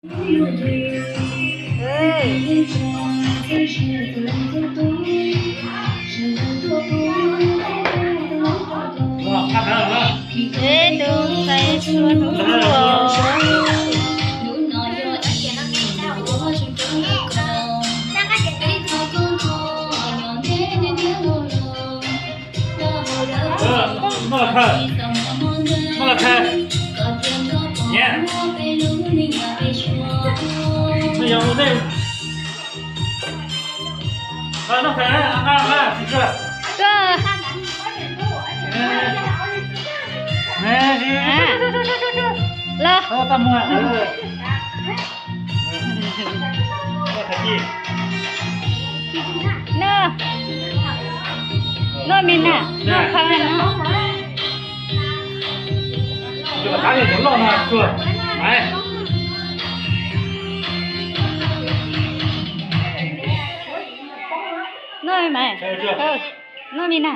Peb tug ntxhais hluas hnub hluas. Noj los khaws, noj los khaws. Niam. Noj yog ua ntej. Noj khaws, noj khaws, tsis tshua. Tuaj. Los. Noj, noj me na, noj khaws no. Noj me, noj me na.